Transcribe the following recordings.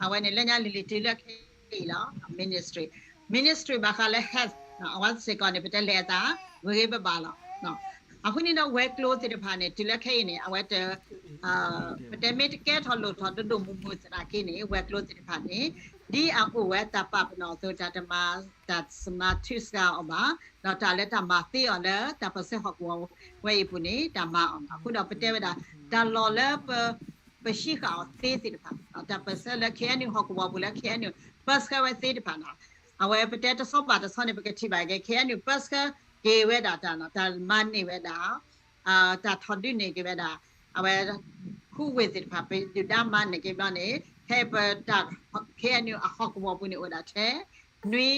အဝဲန့ၣ်လၢညါလံၤလံၤတုၤလၢခဲအံၤလီၤ ministry, ministry ဘၣ်ဃးလၢ health အဝဲစ့ၢ်ကီးန့ၣ် ပတဲလဲၤအသးဂ့ၤဂ့ၤဘၣ်ဘၣ်လီၤ. အဃိန့ၣ်ဒီး ဝဲၤကျိၤသ့ၣ်တဖၣ်န့ၣ် တုၤလၢခဲအံၤန့ၣ် အဝဲတ ပတဲမ့ၢ်တကဲထီၣ်လိၣ်ထီၣ်ဒိၣ်ဒိၣ်မုၢ်မုၢ်သနာ်က့န့ၣ် ဝဲၤကျိၤသ့ၣ်တဖၣ်န့ၣ် ဒ်အအိၣ်ဝဲတၢ်ပာ်ပနီၣ်အသိး တၢ်တမၤ တၢ်တမၤထုးစှၤအီၤဘၣ်, ဒီးတၢ်လၢတၢ်မၤသ့အီၤလၢတၢ်ပၢၢ်ဆၢဟီၣ်ကဝီၤဝဲအံၤပူၤန့ၣ် တၢ်မၤအီၤလီၤ. အဃိဒီးပတဲဝဲဒၣ် တၢ်လီၢ်လၢပ ပဟံးဃာ်အီၤသ့သ့ၣ်တဖၣ် တၢ်ပၢၢ်ဆၢလၢ K N U ဟီၣ်ကဝီၤပူၤလၢ K N U ပၢၢ်ဆၢဝဲသ့တဖၣ်န့ၣ် အဝဲပတဲတဆီဘၣ်တဆီန့ၣ် ပကထံၣ်ဘၣ်က့ၤ K N U ပၢၢ်ဆၢက့ၤဝဲဒၣ်တၢ် တၢ်မၤန့ၢ်ဝဲဒၣ် တၢ်ထီၣ်ဒုးန့ၢ်က့ၤဝဲဒၣ် အဝဲ ဟူးဝ့ၢ်သ့ၣ်တဖၣ် ပဒုၣ်ဒါမၤန့ၢ်က့ၤဘျီန့ၣ် ဖဲပတၢ် K N U အဟီၣ်ကဝီၤပူၤန့ၣ်အိၣ်ဝဲဒၣ်ထဲ နွံ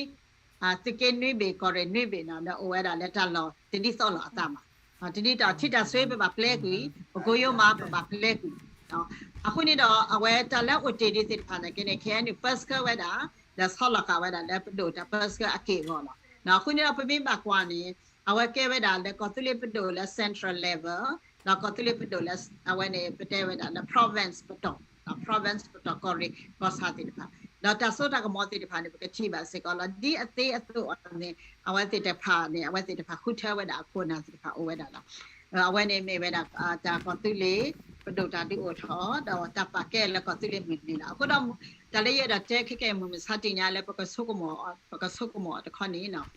သုးက့နွံဘ့ၣ် ကီၢ်ရ့ၣ်နွံဘ့ၣ်န့ၣ် ဒီးအိၣ်ဝဲဒၣ်လၢတၢ်လီၢ်တဒ်သိးလိာ်အသးဘၣ်. တဒ်သိးထံတၢ်ဆွ့ပဘၣ်ပျဲကွံာ်, ပကိယိမးပဘၣ်ပျဲကွံာ်. အဃိန့ၣ်ဒီး အဝဲတၢ်လၢအိၣ်တ့ၢ်ဒံးသ့ၣ်တဖၣ်န့ၣ်က့န့ၣ် K N U ပၢၢ်ဆၢဝဲဒၣ် ဒီးဆီလီၤဃာ်ဝဲဒၣ်လၢပဒိၣ်တၢ်ပၢၢ်ဆၢအက့ၢ်အဂီၤလီၤ. အဃိန့ၣ်ဒီးပမ့ၢ်ဘၣ်ကွၢ်န့ၣ် အဝဲကဲဝဲဒၣ်လၢကီၢ်သူလ့ၤပဒိၣ်လၢ central level ဒီးကီၢ်သူလ့ၤပဒိၣ်လၢ အဝဲန့ၣ် ပတဲဝဲဒၣ်လၢ province ပတီၢ် province ပတီၢ် ကီၢ်ရ့ၣ်ကီၢ်ဆၣ်သ့ၣ်တဖၣ် ဒီးတၢ်စိတၢ်ကမီၤသ့ၣ်တဖၣ်န့ၣ် ပကထံၣ်ဘၣ်စ့ၢ်ကီးလီၤ. ဒ်အသ့အသိးအီၤန့ၣ် အဝဲသ့ၣ်တဖၣ်န့ၣ် အဝဲသ့ၣ်တဖၣ်ဃုထၢဝဲဒၣ်အခိၣ်နၢ်သ့ၣ်တဖၣ်အိၣ်ဝဲဒၣ်လီၤ. အဝဲန့ၣ်မ့ၢ်ဝဲဒၣ် တၢ်ကီၢ်သူလ့ၤပဒိၣ်တၢ်ဒုးအိၣ်ထီၣ် ဒီးတၢ်ပာ်ကဲလၢကီၢ်သူလ့ၤမုၢ်နံၤလီၤ. အဃိဒီး တၢ်လၢယအဲၣ်ဒိးတဲခဲကဲမုၢ်မဆါတနံၤညါလၢ ပကဆိကမိၣ်အီၤတခီန့ၣ်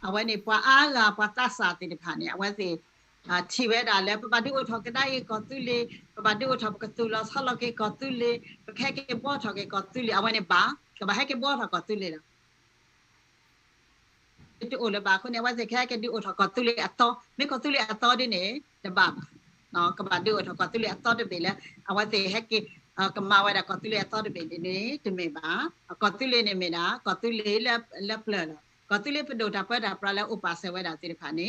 အဝဲန့ၣ် ပှၤအါဂၤပှၤသးစၢ်သ့ၣ်တဖၣ်န့ၣ် အဝဲသ့ၣ် ထံၣ်ဝဲဒၣ်လၢ ပဘၣ်ဒုးအိၣ်ထီၣ်ကဒါက့ၤကီၢ်သူလ့ၤ, ပဘၣ်ဒုးအိၣ်ထီၣ် ပကသူၣ်လီၤဆီလီၤက့ၤကီၢ်သူလ့ၤ, ပကဟဲက့ၤဘှီထီၣ်က့ၤကီၢ်သူလ့ၤ, အဝဲန့ၣ်ဘၣ်, ကဘၣ်ဟဲက့ၤဘှီထီၣ်ကီၢ်သူလ့ၤလီၤ. တအိၣ်လၢၤဘၣ်အဃိန့ၣ် အဝဲသ့ၣ်ကဟဲက့ၤဒုးအိၣ်ထီၣ်ကီၢ်သူလ့ၤအသီ, မ့ၢ်ကီၢ်သူလ့ၤအသီဒ်န့ၣ် တဘၣ်ဘၣ်. ကဘၣ်ဒုးအိၣ်ထီၣ်ကီၢ်သူလ့ၤအသီတဘ့ၣ်လၢ အဝဲသ့ၣ်ဟဲက့ၤ ကမၤဝဲဒၣ်ကီၢ်သူလ့ၤအသီတဘ့ၣ်န့ၣ် တမ့ၢ်ဘၣ်. ကီၢ်သူလ့ၤန့ၣ်မ့ၢ်ဒၣ် ကီၢ်သူလ့ၤလၢပျၢၤလီၤ. ကီၢ်သူလ့ၤပဒိၣ်တၢ်ပၢတၢ်ပြးလၢအိၣ်ပာ်စၢၤဝဲဒၣ်သ့ၣ်တဖၣ်န့ၣ်